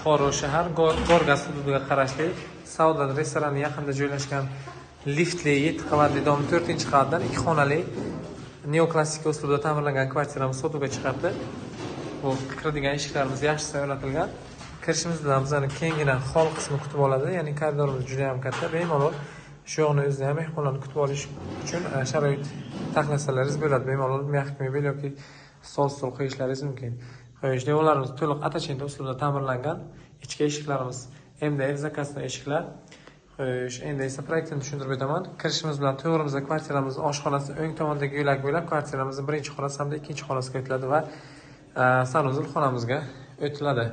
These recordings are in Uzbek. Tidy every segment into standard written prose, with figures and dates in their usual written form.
Buxoro shahar Gorgas hududiga qarashli Saodat restorani yaqinida joylashgan liftli 7 qavatli dom 4-qavatdan 2 xonali neoklassik uslubda ta'mirlangan kvartiramiz sotuvga chiqardi. Bu kiradigan eshiklarimiz yaxshi o'rnatilgan. Kirishimiz bilan bizani kenggina hol qismi kutib oladi. Ya'ni koridorimiz juda ham katta. Bemalol shu yoqni o'zida ham mehmonlarni kutib olish uchun sharoit taxlasalaringiz bo'ladi. Bemalol mягкий mebel yoki stol qo'yishlaringiz mumkin. Qo'yish devorlarimiz to'liq atachenta uslubda ta'mirlangan. Ichki eshiklarimiz MDF zakasli eshiklar. Xo'sh, endi esa proyektini tushuntirib o'taman. Kirishimiz bilan to'g'rimizda kvartiramizning oshxonasi, o'ng tomondagi yo'lak bo'ylab kvartiramizning birinchi xonasi hamda ikkinchi xonasiga o'tiladi va sanuzl xonamizga o'tiladi.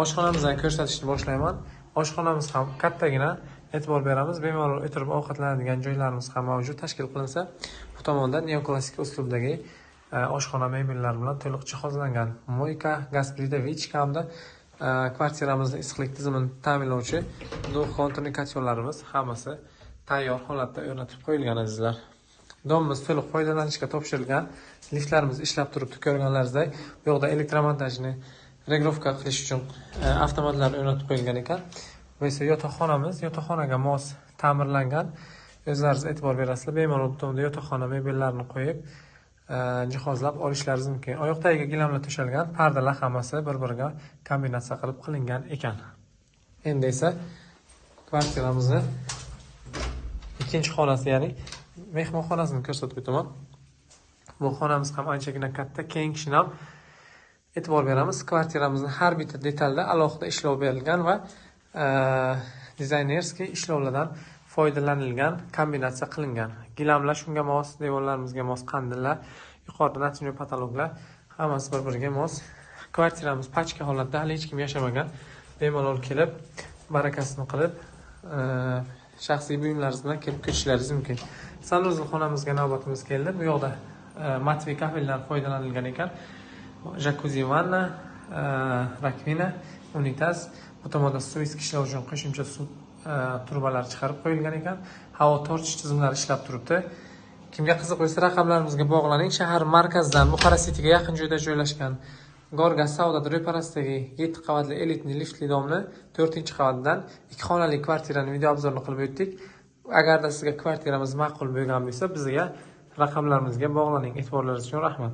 Oshxonamizdan ko'rsatishni boshlayman. Oshxonamiz ham kattagina, e'tibor beramiz. Bemalol o'tirib ovqatlanadigan joylarimiz ham mavjud. Tashkil qilinsa, bu tomonda neoklassik uslubdagi oshxona mebellari bilan to'liq jihozlangan. Moyka, gaz plita, vichka hamda kvartiramizning issiqlik tizimini ta'minlovchi двухконтурный kotellarimiz hammasi tayyor holatda o'rnatib qo'yilgan azizlar. Domimiz to'liq foydalanishga topshirilgan. Liftlarimiz ishlab turibdi, ko'rganlaringizdek. Bu yoqda elektromontajni regirovka qilish uchun avtomatlar o'rnatib qo'yilgan ekan. Bu esa yotoqxonamiz, yotoqxonaga mos ta'mirlangan. O'zlaringiz e'tibor berasizlar, bemalol bu tomonda yotoqxona mebellarini qo'yib jihozlab olishlaringiz mumkin. Oyoq tagiga gilamlar to'shalgan, pardalar hammasi bir-biriga kombinatsiya qilib qilingan ekan. Endi esa kvartiramizni ikkinchi xonasi, ya'ni mehmonxonasini ko'rsatib o'taman. Bu xonamiz ham anchagina katta, keng, shinam. E'tibor beramiz, kvartiramizni har bitta detalda alohida ishlov berilgan va dizaynerskiy ishlovlardan foydalanilgan, kombinatsiya qilingan. Gilamlar shunga mos, devorlarimizga mos qandillar, yuqorida natijali patologlar, hammasi bir-biriga mos. Kvartiramiz pachka holatda, hali hech kim yashamagan. Bemalol kelib, barakasini qilib, shaxsiy buyumlaringiz bilan kelib ko'chishlaringiz mumkin. Sanuzl xonamizga navbatimiz keldi. Bu yoqda matviy kafeldan foydalanilgan ekan. Jacuzzi, vanna, rakvina, unitaz. Bu tomonda suv isitgichlar uchun qo'shimcha suv turbalari chiqarib qo'yilgan ekan. Havo tortish tizimlari ishlab turibdi. Kimga qiziq bo'lsa raqamlarimizga bog'laning. Shahar markazidan Buxara Cityga yaqin joyda joylashgan Gorgas Saodat ro'parasidagi 7 qavatli elitli liftli domni 4-qavatidan 2 xonali kvartirani video obzorini qilib o'tdik. Agarda sizga kvartiramiz ma'qul bo'lgan bo'lsa, bizga raqamlarimizga bog'laning. E'tiborlaringiz uchun rahmat.